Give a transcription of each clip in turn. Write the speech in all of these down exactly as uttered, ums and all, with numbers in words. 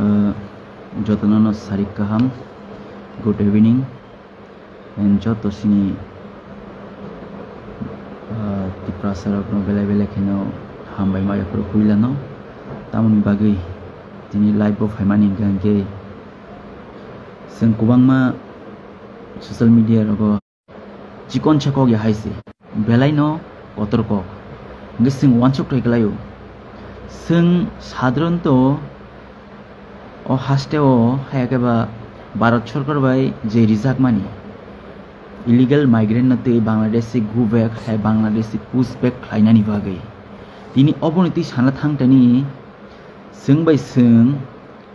Uh, jotono no sarik kaham, good evening, and joto sini uh, Tiprasa rokno belai belai kheno hambai ma yaphuru huilano. Tamoni bagwi tini live bo phaimani hingka hingke chwng kwbangma social media rogo chikon sa kok ya hai se, belai no kotor kok. Hingke chwng wansuk thai kwlaio. Chwng sadharanto o haste o haya khe ba Bharat Sarkar bai je rijakmani illegal migrant no twi Bangladesh si go back hai Bangladesh si push back khlainani bagwi. Tini oboni twi sana thang tani chwng bai chwng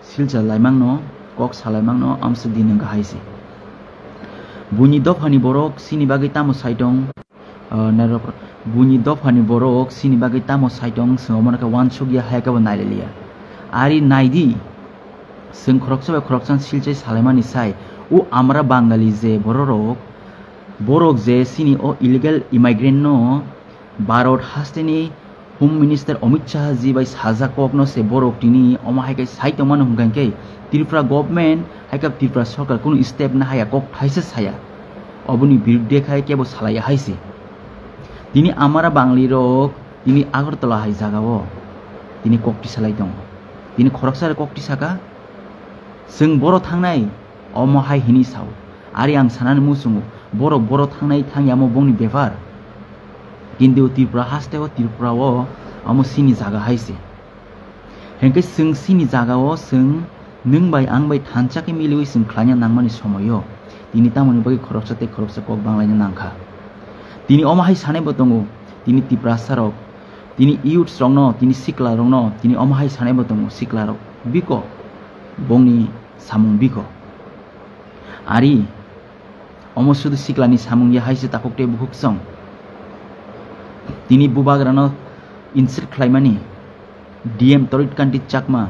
silcha laimangno, kok salaimangno amsa din wngkha hai se. Buini dophani borok chini bagwi tamo sai tong, ah, narok, buini dophani borok chini bagwi tamo sai tong, chwng omono khe wansuk ya, hai khe bo naileliya. Ari naidi, chwng khoroksa bai khoroksa silchai salaimani sai, o amra Bangali je bororok, borok je chini o illegal immigrant no Bharat hasteni Home Minister Amit Shah ji bai sajak kokno se borok tini omo hai khe sai tongmani hwnkha khe Tripura government hai khe Tripura sarkar kunu step na haya kok thaisa saya. Oboni birudde khai kebo salaiya hai se. Tini amara Bangali rok tini Agartala hai jaga o tini kok tisalai tongo. Tini khoroksa rok kok tisaka chwng boro thangnai omo hai hini sao. Ari ang sanani muchungo borok boro thangnai thangyamo bongni bepar. Kintu Tripura haste o Tripura o omo sini jaga hai se. Hingke chwng sini jaga o chwng nwng bai ang bai thansa khe miliwi chwng khlaina nangmani somoyo tini tamoni bagwi khoroksa tei khoroksa kok banglaina nangkha. Tini omo hai sanai bo tongo, tini Tiprasa rok, tini youths rokno, tini sikla rokno, tini omo hai sanai bo tongo, sikla rok biko, bongni samung biko. Ari omo sudu siklani samung ya hai se takhuk tei bukhuk song. Tini bubagrano insult khlaimani D M Torit Kanti Chakma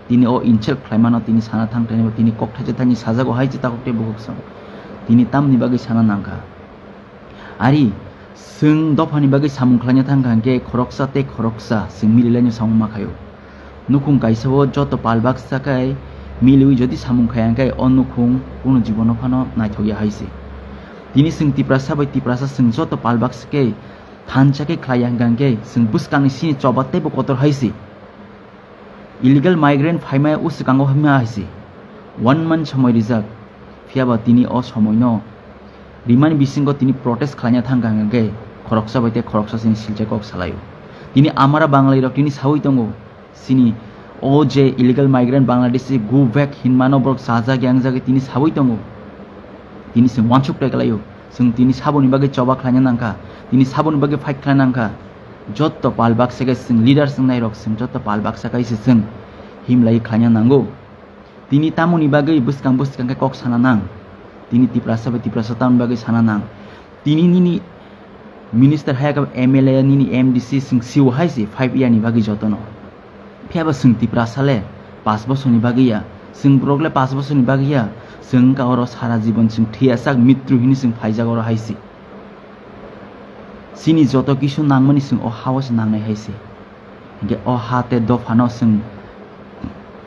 tini o insult khlaimano tini sana thang thani tini kok thaisa thani sajago hai se takhuk tei bukhuk song. Tini tamni bagwi sana nangkha. Ari chwng dophani bagwi samung khlaina thangkha hwnkhe khoroksa tei khoroksa chwng mililaino samung ma khaio. Nukhung kaisa o joto pal baksa khe miliwi jodi samung khaiya hwnkhe o nukhung kunu jibono phano naithokya hai se. Tini chwng Tiprasa bai Tiprasa chwng joto pal baksa khe thansa khe khlaiya hwnkha hwnkhe chwng bwskangni sini choba teibo kotor hai se. Illegal migrant phaimaya o swkango himya hai se. One month somoi rijak. Phiya ba tini o somoino rimani bisingo tini protest khlaina thangkha hwnkhe khoroksa bai tei khoroksa chini silchai kok salaio. Tini amara Bangali rok tini sawi tongo. Chini o je illegal migrant Bangladeshi go back hinmano borok sajak yangjagwi tini sawi tongo. Tini chwng wansuk tei kwlaio. Chwng tini saboni bagwi choba khlaina nangkha. Tini saboni bagwi fight khlaina nangkha. Jotto pal baksa khe chwng leader chwng nairok chwng jotto pal baksa kaisa chwng himlai khlaina nango. Tini tamoni bagwi bwskang bwskang khe kok sana nang. Tini Tiprasa bai Tiprasa tamoni bagwi sana nang. Tini nini minister haya khe M L A nini M D C chwng siwo hai se five year ni bagwi jotono. Phiya ba chwng Tiprasa le pash bosorni bagwi ya, chwng borok le pash bosorni bagwi ya, chwng wngkha oro sara jibon chwng thwiyasak mitru hini chwng phaijak oro hai se. Chini joto kisu nangmani chwng o ha o se nangnai hai se. Hingke o ha tei dophano chwng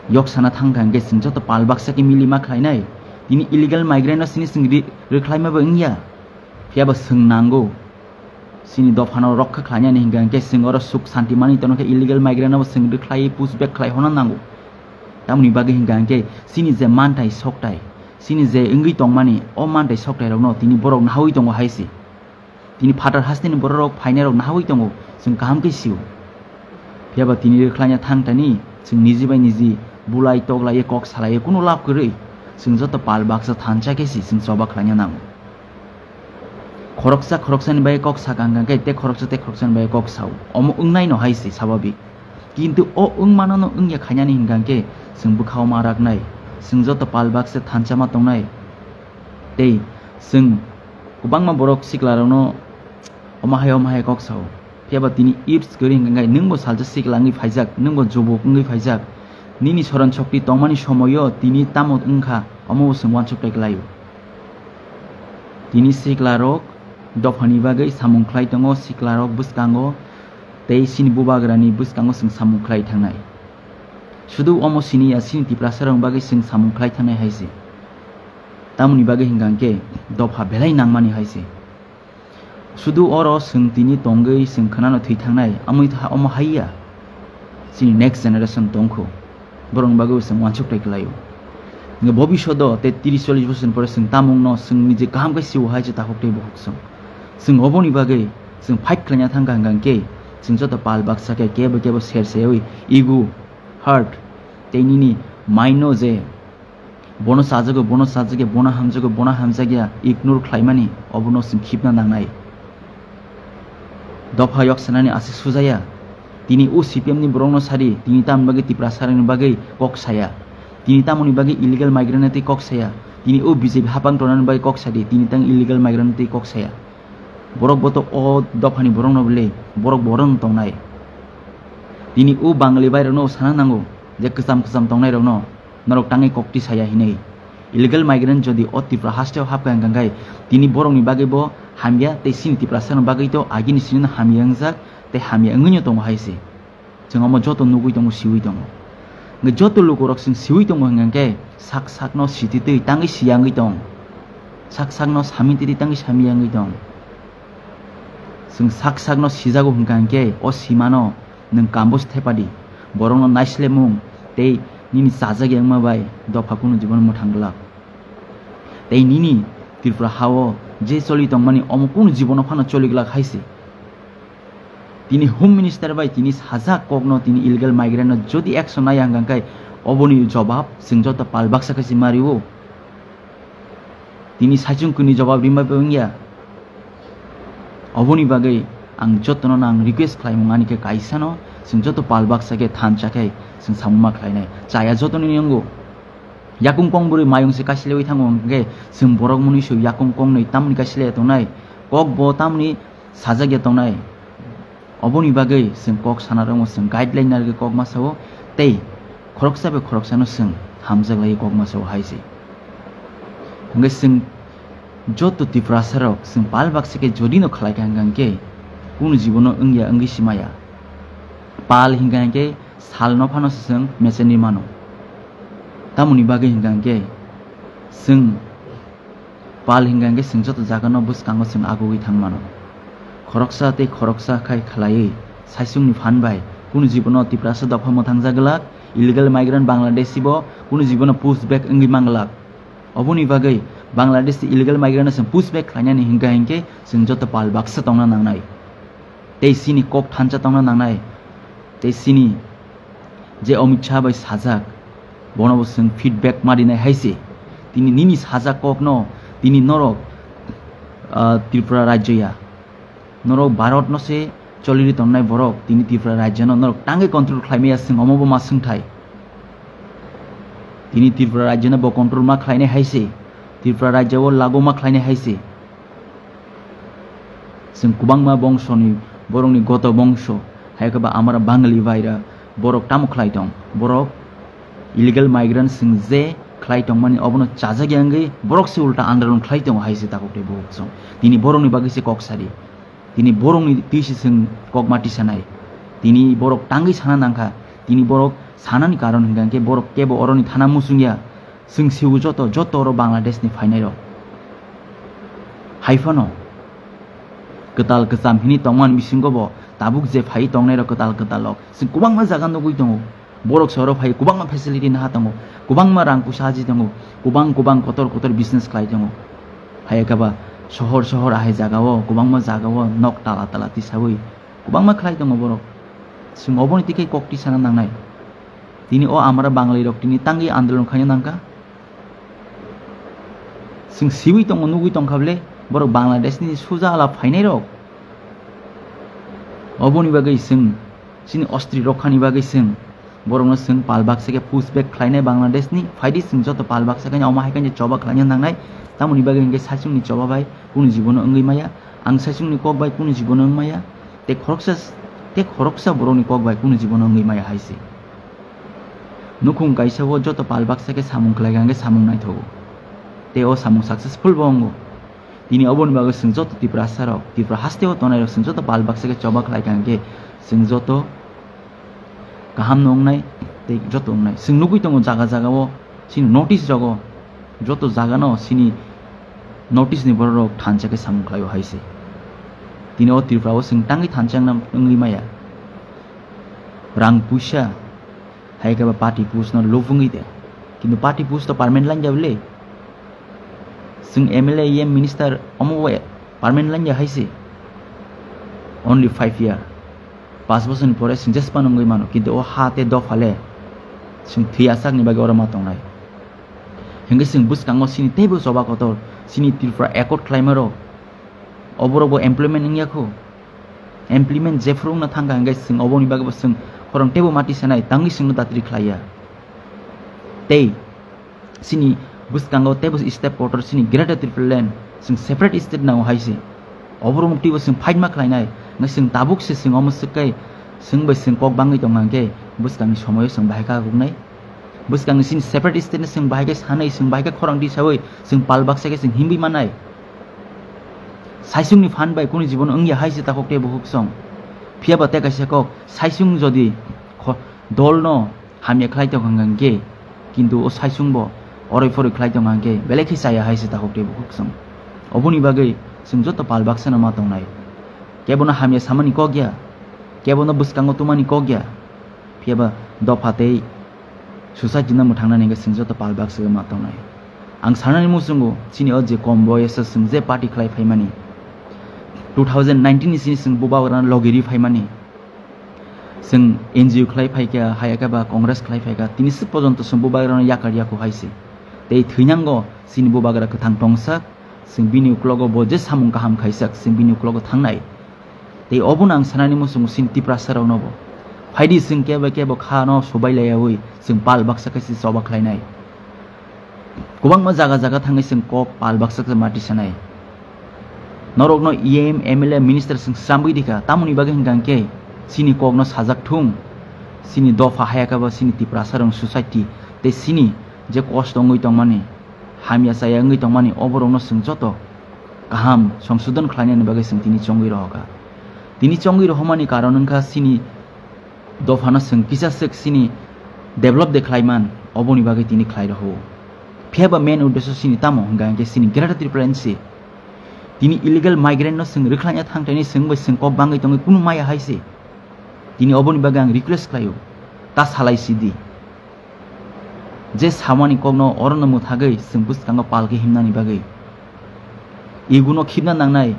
yok sana thangkha hingke chwng joto pal baksa khe mili ma khlainai. Tini illegal migrant no chini chwng ri-, rwkhlaima bo wngya. Phiya bo chwng nango. Chini dophano rokha khlainani hingka hingke chwng oro suk santi manwi tono khe illegal migrant no bo chwng rwkhlai push back khlai honna nango. Tamoni bagwi hingka hingke chini je manthai sokthai, chini je wngwi tongmani o manthai sokthai rokno tini borok nahawi tongo hai se. Tini phatar hasteni bororok phainairok nahawi tongo, chwng kaham khe sio. Phiya ba tini rwkhlaina thang thani chwng niji bai niji bulai toklaiwi kok salaiwi kunu lab kwrwi chwng joto pal baksa thansa khe si chwng choba khlaina nango. Khoroksa khoroksani bai kok sakha hwnkha khe tei khoroksa tei khoroksani bai kok sao. Omo wngnai no hai se sababik. Kintu o wngmano no wngya khainani hwnkha khe chwng bwkhao ma raknai. Chwng joto pal baksa thansa ma tongnai. Tei chwng kwbangma borok siklarokno omo hai omo hai kok sao. Phiya ba tini youths kwrwi hwnkha khe nwng bo salsa sikla wngwi phaijak, nwng bo jubuk wngwi phaijak. Nini soron sokti tongmani somoio tini tamo wngkha, omo bo chwng uansuk tei kwlaio. Tini siklarok dophani bagwi samung khlai tongo, siklarok bwskango tei chini bubagrani bwskango chwng samung khlai thangnai. Sudu omo sini ya, chini Tiprasa rok bagwi chwng samung khlai thangnai hai se. Tamoni bagwi hwnkha hwnkhe dopha belai nangmani hai se. Sudu oro chwng tini tongwi chwng khwnano thwi thangnai, amwi tha-, omo hai ya. Chini next generation tongkho. Borokni bagwi chwng uansuk tai kwlaio. Hwnkhe bobishodo tei tris chollish bochorni pore chwng tamungno chwng nije kaham khe sio hai se takhuk tei bukhuk chwng. Chwng oboni bagwi chwng fight khlaina thangkha hwnkha hwnkhe chwng joto pal baksa khe kebo kebo ser sewi ego, heart tei nini mind no je bono chajago, bono chajakya, bono hamjago, bono hamjakya ignore khlaimani obono chwng khibna nangnai. Dopha yok sanani aswk sujaya. Tini o C P M ni borokno sadi, tini tamoni bagwi Tiprasa rokni bagwi kok saya. Tini tamoni bagwi illegal migrant ni twi kok saya. Tini o B J P hapang tongnani bagwi kok sadi, tini tang illegal migrant ni twi kok saya. Borok bo to o dophani borokno bwle, borok bo oro no tongnai. Tini o Bangali bai rokno sana nango je kwcham kwcham tongnai rokno norok tangwi kokti saya hinwi. Illegal migrant jodi o Tripura hasteo hapkha hwnkha khe tini borokni bagwi bo hamya tei chini Tiprasa rokni bagwi to agini sini no hamya wngjak tei hamya wngwi no tongo hai se. Chwng omo joto nugwi tongo, siwi tongo. Hwnkhe joto lukurok chwng siwi tongo hwnkha khe sak sakno sititwi tangwi siya wngwi tong. Sak sakno samititwi tangwi samiya wngwi tong. Chwng sak sakno sijago hwnkha hwnkhe o simano nwng kambo se thepadi. Borokno naislemung tei nini chajakya wngma bai dopha kunu jibono mwthang glak. Tei nini Tripura hao je choli tongmani omo kunu jibono phano choli glak hai se. Tini Home Minister bai tini sajak kokno tini illegal migrant no jodi action nai hwnkha khe oboni jobab chwng joto pal baksa khe se mario. Tini saichung kuni jobab rimba wngya. Oboni bagwi ang jotono ang request khlaimung ani khe kaisano chwng joto pal baksa khe thansa khe chwng samung ma khlainai. Chaya jotoni wngo. Yakung kong bwrwi mayung se kaislewi thango hwnkhe chwng borok mwnwi se yakung kong nwi tamni kaisle tongnai. Kok bo tamni sajak ya tongnai. Oboni bagwi chwng kok sana rokno chwng guideline narwgwi kok ma sao tei khoroksa bai khoroksano chwng hamjak laiwi kok ma sao hai se. Hwnkhe chwng joto Tiprasa rok chwng pal baksa khe jodi no khlai kha hwnkha hwnkhe kunu jibono wngya wngwi si maya. Pal hwnkha hwnkhe salno phano se chwng mechenwi mano. Tamoni bagwi hwnkha hwnkhe chwng Pal hingka hingke chwng joto jagano bwskango chwng agugwi thang mano. Khoroksa tei khoroksa khai khlaiwi saichungni phan bai kunu jibono Tiprasa dopha mwthangjaglak, illegal migrant Bangladeshi bo kunu jibono push back wngwi manglak. Oboni bagwi Bangladeshi illegal migrant no chwng push back khlainani hingka hingke chwng joto pal baksa tongna nangnai. Tei chini kok thansa tongna nangnai. Tei chini je Amit Shah bai sajak, bono bo chwng feedback ma rinai hai se. Tini nini sajak kokno, tini norok, ah, Tripura rajya ya. Norok Bharat no se choliri tongnai borok, tini Tripura rajya no norok tangwi control khlai maya chwng omo bo ma swngthai. Tini Tripura rajya no bo control ma khlainai hai se. Tripura rajya o lagu ma khlainai hai se. Chwng kwbangma bongsoni, borokni goto bongso, hai khe ba amara Bangali baira, borok tamo khlai tong? Borok illegal migrant chwng je khlai tongmani, obono chajak ya wngwi borok se ulta andolon khlai tongo hai se takhuk tei bukhuk chwng. Tini borokni bagwi se kok sadi. Tini borokni twi se chwng kok ma tisanai. Tini borok tangwi sana nangkha. Tini borok sanani karon hwnkha hwnkhe borok kebo oroni thana muchung ya. Chwng siu joto, joto oro Bangladesh ni phainai rok. Hai phano kwtal kwcham hini tongmani bisingo bo tabuk je phai tongnai rok kwtal kwtal rok. Chwng kwbangma jaga nugwi tongo. Borok se oro phai kwbangma facility naha tongo. Kwbangma rang puisa aji tongo. Kwbang kwbang kotor kotor business khlai tongo. Hai khe ba sohor sohor ahai jaga o, kwbangma jaga o nok tala tala tisawi kwbangma khlai tongo borok. Chwng oboni tikhe kok tisana nangnai. Tini o amara Bangali rok tini tangwi andolon khaina nangkha. Chwng siwi tongo, nugwi tongkha bwle, borok Bangladesh ni suja ala phainai rok. Oboni bagwi chwng chini ostri rok khani bagwi chwng borokno chwng pal baksa khe push back khlainai Bangladesh ni. Phaidi chwng joto pal baksa khe omo hai khe choba khlaina nangnai. Tamoni bagwi hwnkhe saichung ni choba bai kunu jibono wngwi maya. Ang saichung ni kok bai kunu jibono wngmaya. Tei khoroksa, tei khoroksa borokni kok bai kunu jibono wngwi maya hai se. Nukhung kaisa o joto pal baksa khe samung khlai kha hwnkhe samung naithogo. Tei o samung successful bo wngo. Tini oboni bagwi chwng joto Tiprasa rok, Tripura haste o tongnai rok chwng joto pal baksa khe choba khlai kha hwnkhe chwng joto kaham no wngnai, Tei joto wngnai. Chwng nugwi tongo jaga jaga o, chini notice rogo, joto jaga no chini notice ni borok rok thansa khe samung khlai o hai se. Tini o Tripura o chwng tangwi thansa wngna wngwi maya. Rang puisa, hai khe ba party post no lobwi de. Kintu party post to permanent line jabole. Chwng M L A, E M, minister omo bo permanent line ya hai se. Only five year. Pas bosor ni pore chwng jespa nungwi mano, kintu o ha tei dopha le chwng thwi achak ni bagwi oro ma tongnai. Hinkhe chwng bwskango chini teibo choba kotor, chini Tripura accord khlaima rok, oborok bo employment wngya kho. Employment jephuru wngna thangkha hinkhe chwng oboni bagwi bo chwng khorang teibo mati sanai, tangwi chwngno datri khlaiya. Tei chini bwskango teibo step kotor chini Greater Tripura Land chwng separate state nango hai se. Oborok mukti bo chwng fight ma khlainai, hwnkhe chwng tabuk se chwng omo swk kai chwng bai chwng kok bangwi tong hwnkhe bwskangni somoyo chwng bahai kha guknai. Bwskangni chini separate state no chwng bahai khe sanai, chwng bahai khe khorang tisawi chwng pal baksa khe chwng himwi manai. Saisungni phan bai kunu jibon wngya hai se takhuk tei bukhuk song. Phiya ba tei kaisa kok, saisung jodi kho-, dol no hamya khlai tong hwnkhe, kintu o saisung bo oroi phoroi khlai tong hwnkhe belai khe chaya hai se takhuk tei bukhuk song. Oboni bagwi chwng joto pal baksa no ma tongnai. Kebono hamya samani kok ya, kebono bwskango tumani kok ya. Phiya ba dopha tei society no mwthangnani hwnkhe chwng joto pal baksa ma tongnai. Ang sanani muchungo chini o je kom boyos o chwng je party khlai phaimani, two thousand nineteen ni sini chwng bubagrano logi ri phaimani. Chwng N G O khlai phaikha, hayakhe ba Congress khlai phaikha, tini swk pojonto chwng bubagrano yakar yakho hai se. Tei thwinango chini bubagra kwthang tongsak, chwng bini uklogo bo je samung kaham khaijak, chwng bini uklogo thangnai. Tei obono ang sanani muchungo chini Tiprasa rokno bo. Phaidi chwng kebo kebo kha no subai laiyawi chwng pal baksa khe se choba khlainai. Kwbangma jaga jaga thangwi chwng kok pal baksa khe mati sanai. Norokno E M, M L A, minister chwng sramwi dikha, tamoni bagwi hwnkha hwnkhe chini kokno sajak thung, chini dopha hayakhe bo chini Tiprasa rok society tei chini je kosto wngwi tongmani, hamya chaya wngwi tongmani, oborokno chwng joto kaham songsodon khlainani bagwi chwng tini chongwi rohokha. Tini chongwi rohormani karon wngkha chini dophano chwng kisa swk chini develop de khlaiman, oboni bagwi tini khlai roho. Phiya ba main uddesho chini tamo hwnkha hwnkhe chini Greater Tripura N C. Tini illegal migrant no chwng rwkhlaina thangthani chwng bai chwng kok bangwi tongwi kunu maya hai se. Tini oboni bagwi ang request khlaio, ta salai sidi. Je samani kokno orono mwthagwi chwng bwskango pal khe himnani bagwi. Iguno khibna nangnai,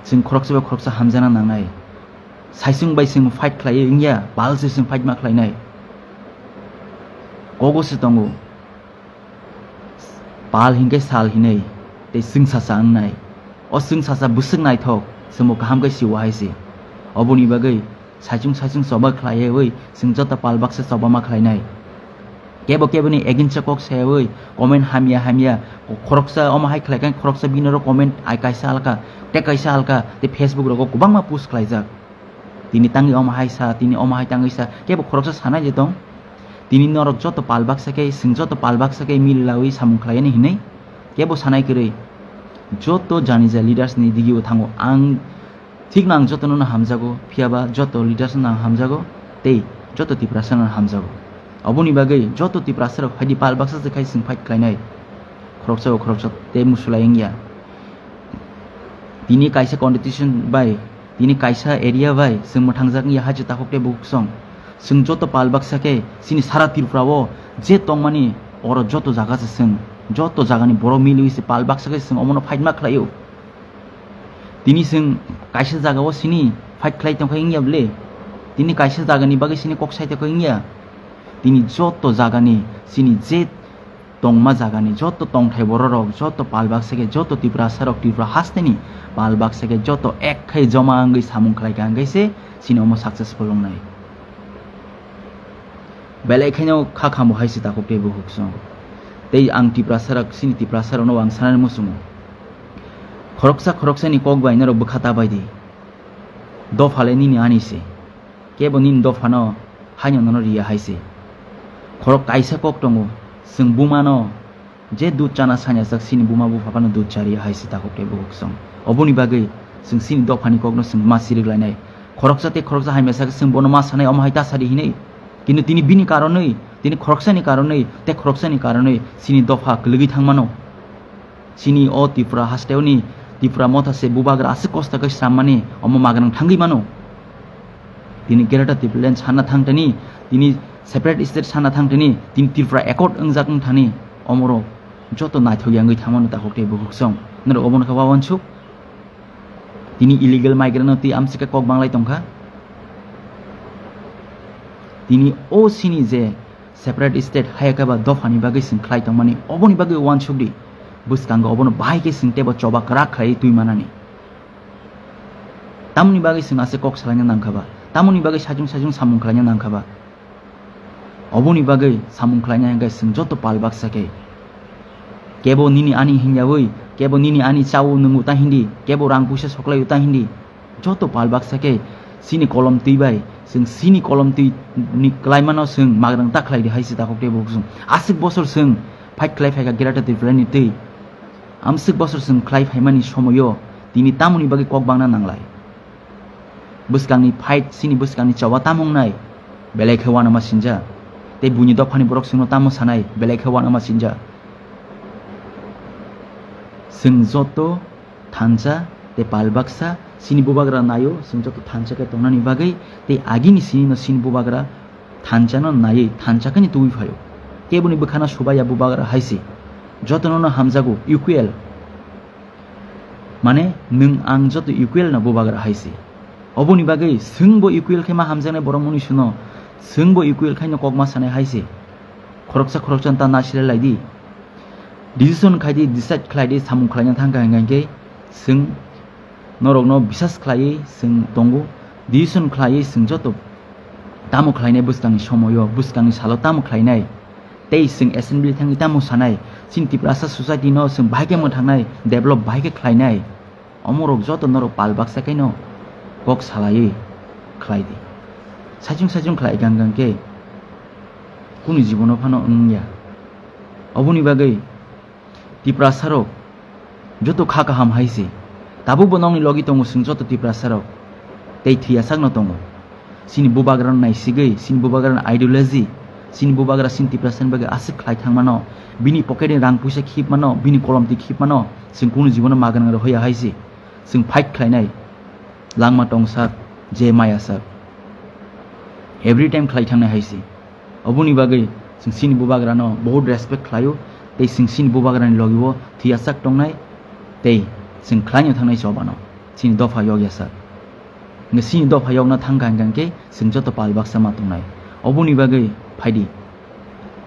chwng khoroksa bai khoroksa hamjana nangnai. Saisung bai chwng fight khlaiwi wngya, pal se chwng fight ma khlainai. Kogo se tongo. Pal hinkhe sal hinwi tei chwngsacha wngnai. O chwngsacha bwswk naithok, chwngbo kaham khe siwo hai se. Oboni bagwi saichung saichung choba khlaiwi chwng joto pal baksa choba ma khlainai. Kebo keboni against o kok sayawi comment hamya hamya, khoroksa omo hai khlai khe khoroksa bini oro comment ai kaisa alka, tei kaisa alka, tei Facebook rogo kwbangma post khlaijak. Tini tangwi omo hai sa, tini omo hai tangwi sa, kebo khoroksa sanai je tong. Tini norok joto pal baksa khe, chwng joto pal baksa khe mil lawi samung khlai ani hinwi kebo sanai kwrwi. Joto jani ja leaders ni digi o thango ang, thik no ang joto no hamjago, phiya ba joto leaders no ang hamjago, tei joto Tiprasa no hamjago. Oboni bagwi joto Tiprasa rok phaidi pal baksa se khai chwng fight khlainai. Khoroksa o khoroksa tei musulai wngya. Tini kaisa constitution bai, tini kaisa area bai chwng mwthangjak wngya hai se takhuk tei bukhuk song. Chwng joto pal baksa khe chini sara Tripura o je tongmani oro joto jaga se chwng, joto jagani borok miliwi se pal baksa khe chwng omono fight ma khlaio. Tini chwng kaisa jaga o sini fight khlai tongkha wngya bwle? Tini kaisa jagani bagwi sini kok sai tongkha wngya? Tini joto jagani chini je tongma jagani joto tongthai bororok, joto pal baksa khe, joto Tiprasa rok, Tripura hasteni pal baksa khe, joto ek khai joma wngwi samung khlai kha, hwnkhe se chini omo successful wngnai. Belai khaino kha khambo hai se takhuk tei bukhuk song. Tei ang Tiprasa rok, chini Tiprasa rokno ang sanani muchungo. Khoroksa khoroksa ni kok bai norok bwkha ta bai di. Dopha le nini ani se. Kebo nini dophano haino nono riya hai se. Khorok kaisa kok tongo, chwng bumano je dud chana sanya jak chini buma bupha phano dud chariya hai se takhuk tei bukhuk song. Oboni bagwi chwng chini dophani kokno chwng ma siriklainai. Khoroksa tei khoroksa hamya sakhe chwng bono ma sanai omo hai ta sadi hinwi. Kintu tini bini karonwi, tini khoroksani karonwi, tei khoroksani karonwi chini dopha kwlwgwi thangmano. Chini o Tripura hasteoni Tripura motha se bubagra aswk kosto khe srammani omo magrang thangwi mano. Tini Greater Tipraland sana thangtani, tini separate state sana thangtani, tini Tripura accord wngjak wngthani omorok joto naithok yangwi thangmano takhuk tei bukhuksong. Norok obono khe wawansuk. Tini illegal migrant no twi amsike kok banglai tongkha. Tini o sini je separate state hayakhe ba dophani bagwi sing khlai tongmani oboni bagwi wansukdi. Bwskango obono bahai khe sing tebo choba kwrak khlai twi manani. Tamoni bagwi sing ase kok salaina nangkha ba? Tamoni bagwi sajung sajung samung khlaina nangkha ba? Oboni bagwi samung khlaina hingkhe sing joto pal baksa khe. Kebo nini ani hingyawi, kebo nini ani chao nwngu ta hindi, kebo rang puisa soklai ta hindi. Joto pal baksa khe sini kolom twi bai, sing sini kolom twi ni klaimano sing magrang ta khlai di hai se takhuk tei bukhuksong. Aswk bosor sing fight khlai phaikha Greater Tipraland ni twi. Amswk bosor sing khlai phaimani somoyo tini tamoni bagwi kok bangna nanglai. Bwskangni fight sini bwskangni choba tamo wngnai, belai khe uanama sinja. Tei buini dophani borok singno tamo sanai, belai khe uanama sinja. Sing joto thansa tei pal baksa sini bubagra naio, sing joto thansa khe tongnani bagwi tei agini sinino sini bubagra thansa no naiwi thansa khe ni tubui phaio. Keboni bwkhano subaiya bubagra hai se. Jotono no hamjago, equal. Mane nwng ang joto equal no bubagra hai se. Oboni bagwi swng bo equal khe ma hamjaknai borok mwnwi suno, swng bo equal khaino kok ma sanai hai se. Khoroksa khoroksa ta nasilai lai di. Decision khai di, decide khlai di, samung khlaina thang kha hingkha hingkhe swng norokno bisas khlaiwi swng tongo. Decision khlaiwi swng joto tamo khlainai bwskangni somoyo, bwskangni salo tamo khlainai. Tei swng assembly thangwi tamo sanai, chini Tiprasa society no swng bahai khe mwthangnai, develop bahai khe khlainai. Omorok joto norok pal baksa khaino kok salaiwi khlai di. Saichung saichung khlai gang gang khe kunu jibono phano wngya. Oboni bagwi Tiprasarok joto kha kaham hai se. Tabukbo nokni logi tongo chwng joto Tiprasarok. Tei thwiyasakno tongo. Chini bubagrano naisigwi, chini bubagrano ideology, chini bubagra chini Tiprasani bagwi aswk khlai thangmano, bini pocketni rang puisa khipmano, bini kolomtwi khipmano, chwng kunu jibono magrang rw hoya hai se. Chwng fight khlainai, langma tongsak, je maya sak. Every time khlai thangnai hai se. Oboni bagwi chwng chini bubagrano bahut respect khlaio, tei chwng chini bubagrani logi-o thwiyasak tongnai, tei chwng khlaino thangnai chobano, chini dopha yokyasak. Hwnkhe chini dopha yokna thangkha hwnkhe chwng joto pal baksa ma tongnai. Oboni bagwi phaidi,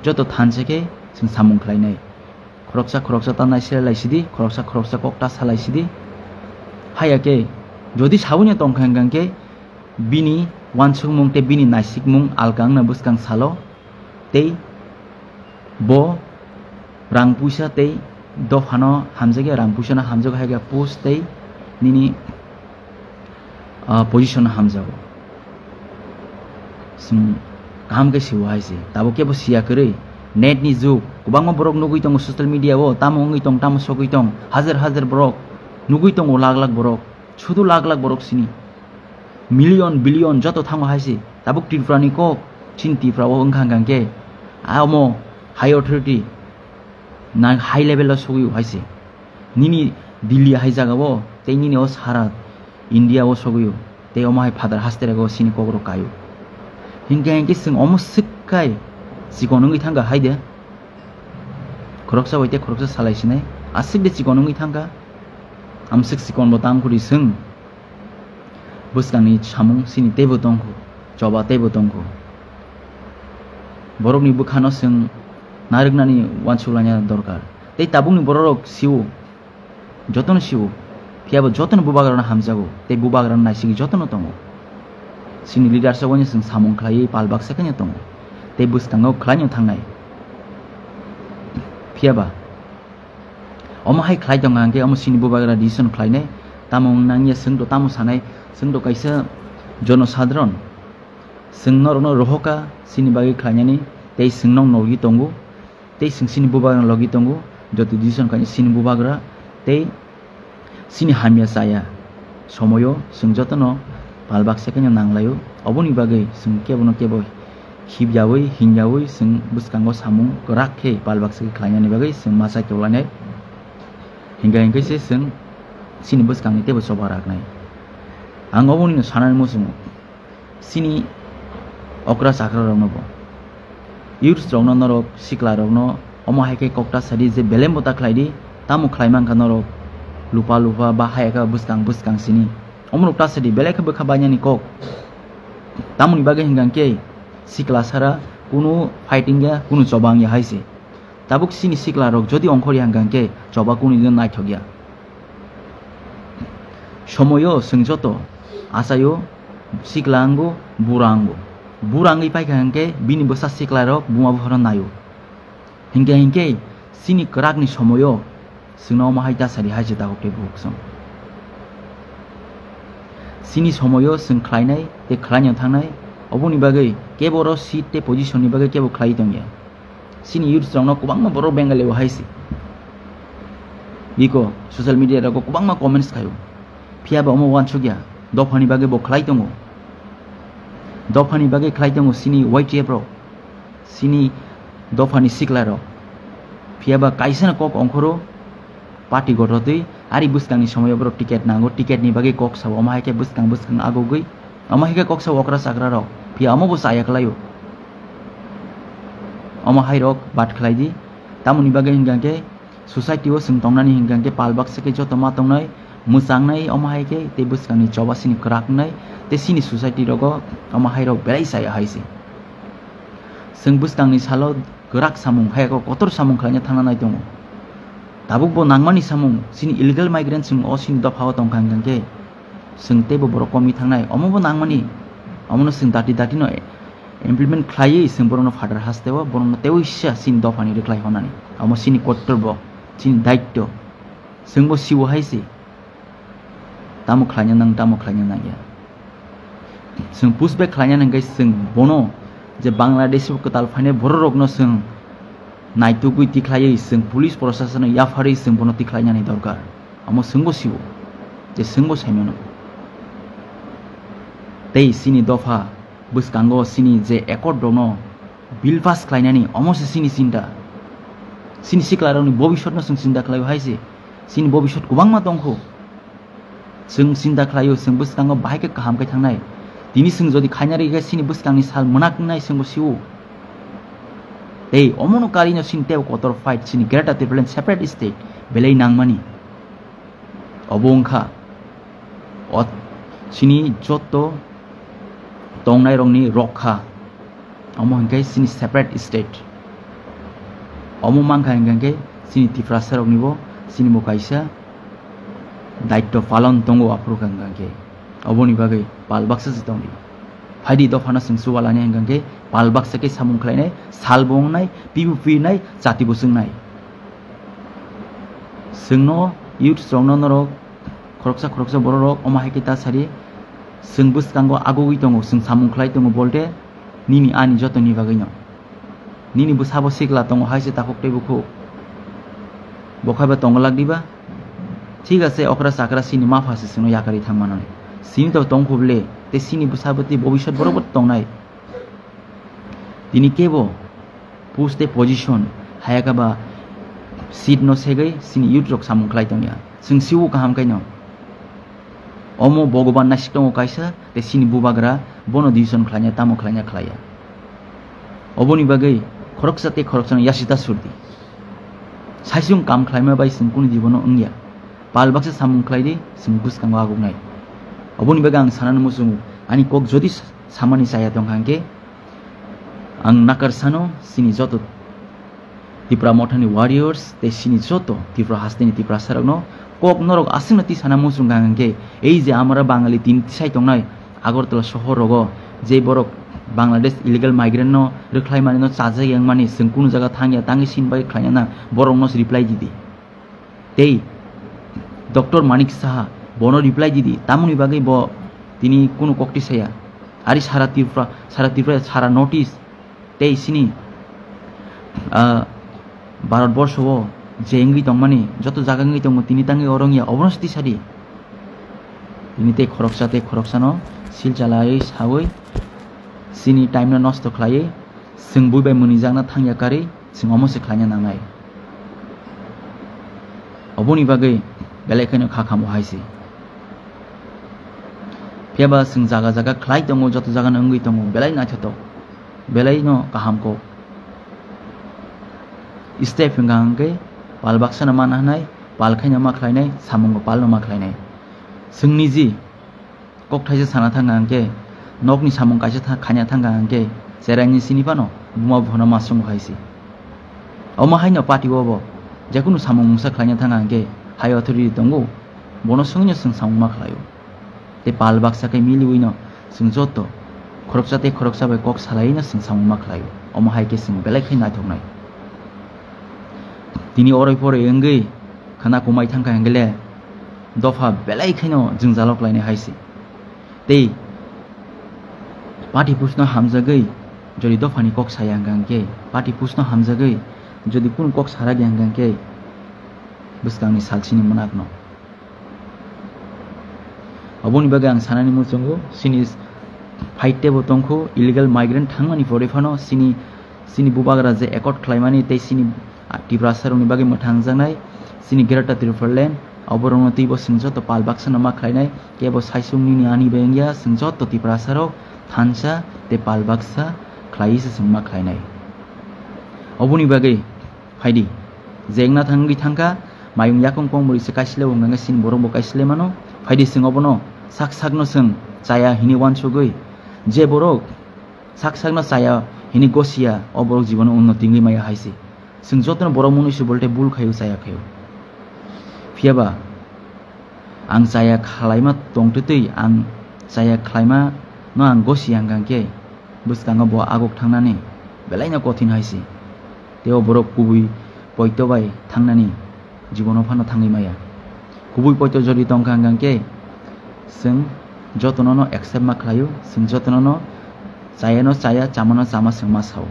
joto thansa khe chwng samung khlainai. Khoroksa khoroksa ta naisilai laisidi, khoroksa khoroksa kok ta salaisidi. Haya khe, jodi sabuino tongkha hwnkha khe, bini uansukmung tei bini naisikmung alka wngna bwskang salo, tei bo rang puisa tei dophano hamjakya, rang puisano hamjago, hai khe post tei nini ah, position hamjago. Chwng kaham khe siwo hai se. Tabuk kebo siya kwrwi. Net ni jug. Kwbangma borok nugwi tongo social media o. Tamo wngwi tong, tamo sogwi tong. Hajar hajar borok nugwi tongo, lakh lakh borok. Sudu lakh lakh borok sini. Million, billion joto thango hai se. Tabuk Tripura ni kok. Chini Tripura o wngkha hwnkha khe. Amo high authority. Na high level o sogwi hai se. Nini Delhi hai jaga o, tei nini o sara India o sogwi o, tei omo hai phatar haste rego sini kok rok kai o. Hinkhe hinkhe chwng omo swk khai chikon wngwi thangkha hai de. Khoroksa bai tei khoroksa salai sinai, aswk de chikon wngwi thangkha. Amswk chikon bo tang khuri chwng. Bwskangni samung chini teibo tongkho, choba teibo tongkho. Borokni bwkhano chwng narwknani uansuk laina dorkar. Tei tabukni bororok sio, jotono sio, phiya bo jotono bubagrano hamjago, tei bubagrano naisigwi jotono tongo. Chini leaders rok waino chwng samung khlaiwi pal baksa khaino tongo, tei bwskango khlaino thangnai. Phiya ba, omo hai khlai tongo hwnkhe omo chini bubagra decision khlainai, tamo wng nangya chwng to tamo sanai, chwng to kaisa jonosadharon, chwng norokno rohoka chini bagwi khlainani, tei chwng nok nogwi tongo. Tei chwng chini bubagrano logi tongo, joto decision khaini chini bubagra tei chini hamya chaya somoyo chwng jotono pal baksa khaino nanglaio. Oboni bagwi chwng kebono kebo khibyawi, hingyawi chwng bwskango samung kwrak khe pal baksa khe khlainani bagwi chwng ma chai tonglainai. Hinkhe hinkhe se chwng chini bwskangni teibo choba raknai. Ang obonino sanani muchungo, chini okra chakrarokno bo, youths rokno, norok siklarokno omo hai khe kokta sadi je belai mota khlai di, tamo khlai mankha norok lupa lupa ba hai khe bwskang bwskang sini. Omorok ta sadi belai khe bwkha bainani kok. Tamoni bagwi hinkha khe sikla sara kunu fighting ya, kunu choba wngya hai se. Tabuk chini siklarok jodi ongkhorya hinkha khe choba kunu din naithok ya. Somoyo chwng joto achaio, sikla wngo, bura wngo. Bura wngwi paikha hinkhe bini bwsa siklarok buma buphano naio. Hinkhe hinkhe chini kwrakni somoyo chwngno omo hai ta sadi hai se takhuk tei bukhuk chwng. Chini somoyo chwng khlainai tei khlaina thangnai, oboni bagwi kebo oro seat tei position ni bagwi kebo khlai tongya. Chini youths rokno kwbangma borok Bengali o hai se. Biko social media rogo kwbangma comments khaio. Phiya ba omo uansukya, dophani bagwi bo khlai tongo. Dophani bagwi khlai tongo chini Y T F rok, chini dophani siklarok. Phiya ba kaisano kok ongkhoro, party gototwi, ari bwskangni somoyo borok ticket nango, ticket ni bagwi kok sao, omo hai khe bwskang bwskang agugwi, omo hai khe kok sao okra chakrarok, phiya omo bo chaya kwlaio. Omo hai rok bat khlai di, tamoni bagwi hinkha khe society o chwng tongnani hinkha khe pal baksa khe joto ma tongnai, mwchangnai, omo hai khe tei bwskangni choba chini kwrak wngnai, tei chini society rogo omo hai rok belai chaya hai se. Chwng bwskangni salo kwrak samung, hai khe kotor samung khlaina thangna nai tongo. Tabuk bo nangmani samung, chini illegal migrant chwng o chini dopha o tongkha hinkha khe chwng teibo borok komwi thangnai, omo bo nangmani, omono chwng dati dati no implement khlaiwi chwng borokno phatar hasteo, borokno teibo sisa chini dophani rwkhlai hwnani. Omo chini kortobbo, chini daitto, chwngbo siwo hai se. Tamo khlaina nang, tamo khlaina nangya. Chwng push back khlaina nangkhe chwng bono je Bangladesh o kwtal phainai borok rokno chwng naitugwi tikhlaiwi chwng police proshasano yapharwi chwng bono tikhlainani dorkar. Omo chwngbo siwo, je chwngbo saimano. Tei chini dopha bwskango chini je accord rokno bill pass khlainani, omo se chini chinta. Chini siklarokni bobisotno chwng chinta khlaio hai se. Chini bobisot kwbangma tongkho. Chwng chinta khlaio, chwng bwskango bahai khe kaham khe thangnai. Tini chwng jodi khaina rwgwi khe chini bwskangni sal mwnak wngnai chwngbo siwo. Tei omono karino chini teibo kotor fight, chini Greater Tipraland separate state belai nangmani. Obo wngkha o chini joto tongnairokni rokha. Omo hinkhe chini separate state. Omo mankha hinkhe chini Tiprasaroknibo chinibo kaisa daitto palon tongo aphuru hinkhe. Oboni bagwi pal baksa se tongdi. Phaidi dophano chwng chubalani hinkhe pal baksa khe samung khlainai, salbo wngnai, pibo pinai, jatibo chwngnai. Chwngno youths rokno norok khoroksa khoroksa borok rok omo hai khe ta sari, chwng bwskango agugwi tongo, chwng samung khlai tongo bolte nini ani jotoni bagwino. Nini bwsabo sikla tongo hai se takhuk tei bukhuk. Bo khai ba tongo lak diba? Thik ase, okra chakra chini ma pha se chwngno yakarwi thangmanani. Chini to tongkhu ble, tei chini bwsabo tei bobisot borok bo tongnai. Tini kebo post tei position hayaka ba seat no segwi chini youth rok samung khlai tongya. Chwng siwo kaham khaino. Omo Bhogoban naisik tongo kaisa, tei chini bubagra bono decision khlaina tamo khlaina khlaiya. Oboni bagwi khoroksa tei khoroksano yasita surdi. Saisung kam khlaima bai chwng kunu jibono wngya. Pal baksa samung khlai di, chwng bwskango aguknai. Oboni bagwi ang sanani muchungo, ani kok jodi samani chaya tongkha hwnkhe, ang nakar sano chini joto Tipra Mothani warriors tei chini joto Tripura hasteni Tiprasarokno kok norok aswkno tisana muchung kha hwnkhe, ei je amara Bangali tin tisai tongnai Agartala sohor rogo je borok Bangladesh illegal migrant no rwkhlai mani no chajak yang mani, chwng kunu jaga thangya tangwi sin bai khlaina nang, borok no reply di di. Tei Doctor Manik Saha bono reply di di, tamoni bagwi bo tini kunu kokti saya. Ari sara Tripura, sara Tripura, sara North East, tei sini, ah, Bharat borsho o je wngwi tongmani, joto jaga wngwi tongo, tini tangwi oro wngya, obono se tisadi. Tini tei khoroksa tei khoroksano sil chalaiwi sawi, chini time no nosto khlaiwi, Chwng bui bai mwnwijakna thangya karwi chwng omo se khlaina nangnai. Oboni bagwi belai kheno kha khamo hai se. Phiya ba chwng jaga jaga khlai tongo, joto jaga no wngwi tongo, belai naithotok, belai no kaham kok. Step hwnkha hwnkhe pal baksa no mana hwnai, pal khaino ma khlainai, samung bo pal no ma khlainai. Chwng niji kok thaisa sana thangkha hwnkhe, nokni samung kaisa tha-, khaina thangkha hwnkhe, cheraini sini phano buma buphano ma swngo hai se. Omo haino party o bo jekunu samung mungsa khlaina thangkha hwnkhe, hai authority tongo, bono swngwino chwng samung ma khlaio. Tei pal baksa khe miliwino chwng joto khoroksa tei khoroksa bai kok salaino chwng samung ma khlaio. Omo hai khe chwng belai khe naithoknai. Tini oroi poroi wngwi khwna kumai thangkha hwnkhe le dopha belai kheno jwngjalo klainai hai se. Tei party pushno hamjagwi jodi dophani kok saya hwnkha hwnkhe, party pushno hamjagwi jodi kunu kok sarak ya hwnkha hwnkhe bwskangni salsini mwnakno. Oboni bagwi ang sanani muchungo, chini fight tebo tongkhu, illegal migrant thangmani pore phano chini, chini bubagra je accord khlaimani tei chini, ah, Tiprasa rokni bagwi mwthangjaknai chini Greater Tipraland, oborokno twibo chwng joto pal baksa no ma khlainai, kebo saisung nini ani bai wngya, chwng joto Tiprasa rok thansa tei pal baksa khlaiwi se chwng ma khlainai. Oboni bagwi phaidi. Je wngna thangwi thangkha, mayung yakung kong bwrwi se kaisle wng gangkha, sini borok bo kaisle mano. Phaidi chwng obono sak sakno chwng chaya hini uansugwi. Je borok sak sakno chaya hini gosiya, o borok jibono unnoti wngwi maya hai se. Chwng jotono borok mwnwi se bolte bul khaio, chaya khaio. Phiya ba, ang chaya khlaima tongtwtwi, ang chaya khlaima no ang gosi hwnkha khe bwskango bo aguk thangnani belaino kothin hai se. Tei o borok kubui poito bai thangnani jibono phano thangwi maya. Kubui poito jodi tongkha hwnkha khe chwng jotono no accept ma khlaio, chwng jotono no chaya no chaya, chama no chama chwng ma sao.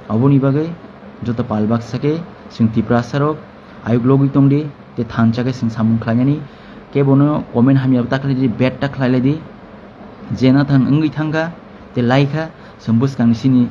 Oboni bagwi joto pal baksa khe chwng Tiprasa rok ayuk logwi tongdi, tei thansa khe chwng samung khlainani. Kebono comment hamya ta khlai di, bet ta khlai lai di. Je na thang wngwi thangkha, tei laikha, chwng bwskangni sini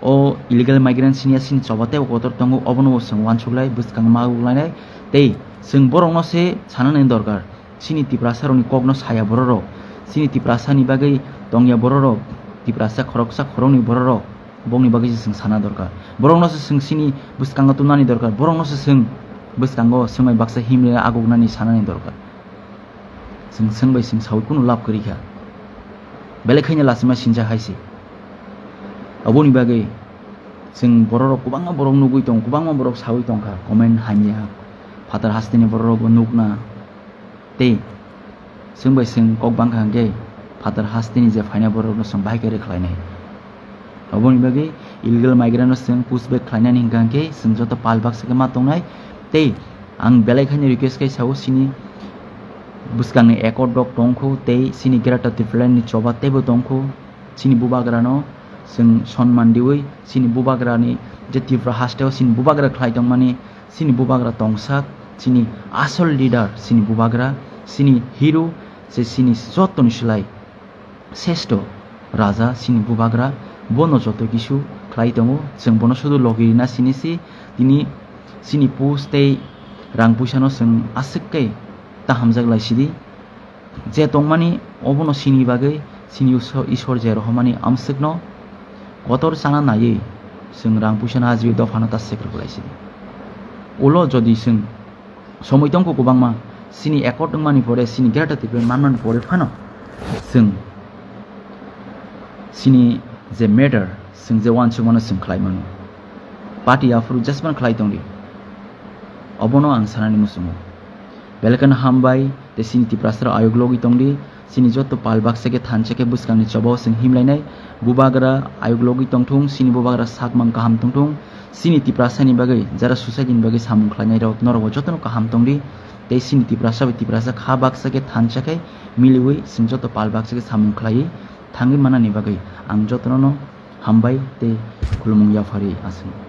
o illegal migrant sini ya sini choba tei kotor tongo, obono bo chwng uansuk lai, bwskang ma uk lainai. Tei chwng borokno se sanani dorkar. Chini Tiprasa rokni kokno saya bororok, chini Tiprasa ni bagwi tongya bororok, Tiprasa khoroksa khoroknwi bororok, bokni bagwi se chwng sana dorkar. Borokno se chwng chini bwskango tubnani dorkar, borokno se chwng bwskango swngbai baksa himle aguknani sanani dorkar. Chwng swngbai chwng saui kunu lab kwrwi kha. Belai khaina lachima sinjak hai se. Aboni bagwi chwng bororok kwbangma borok nugwi tongo, kwbangma borok saui tongkha, comment hamya, phatar hasteni bororokbo nukna. Tei chwng bai chwng kok bangkha hwnkhe phatar hasteni je phaina borokno chwng bahai khe rwkhlainai. Oboni bagwi illegal migrant no chwng push back khlainani hwnkha hwnkhe chwng joto pal baksa khe ma tongnai. Tei ang belai khaino request khai sao, chini bwskangni accord rok tongkhu tei chini Greater Tipraland ni choba teibo tongkhu. Chini bubagrano chwng sonman diwi, chini bubagrani je Tripura hasteo chini bubagra khlai tongmani, chini bubagra tongsak, chini asol leader, chini bubagra, chini hero, se chini jotoni slai seshto raja, chini bubagra, bono joto kisu khlai tongo. Chwng bono sudu logi rina sini si, tini chini post tei rang puisano chwng aswk khe ta hamjak lai sidi. Je tongmani obono sini bagwi chini Iso-, Isor je rohormani amswkno kotor chana naiwi chwng rang puisano ajiwi dophano ta sekrwk lai sidi. Ulo jodi chwng somoi tongkho kwbangma, chini accord wngmani pore, chini Greater Tipraland manmani pore phano chwng chini je matter, chwng je uansukmano chwng khlai mano. Party aphuru jesmano khlai tongdi. Obono ang sanani muchungo. Belai kheno hambai, tei chini Tiprasa rok ayuk logwi tongdi. Chini joto pal baksa khe thansa khe bwskangni chobao chwng himlainai. Bubagra ayuk logwi tongthung, chini bubagra sakmang kaham tongthung. Chini Tiprasa ni bagwi, jara society ni bagwi samung khlainai rok, norok bo jotono kaham tongdi. Tei chini Tiprasa bai Tiprasa kha baksa khe thansa khe miliwi chwng joto pal baksa khe samung khlaiwi thangwi manani bagwi ang jotono no hambai tei khulumung yapharwi aswk.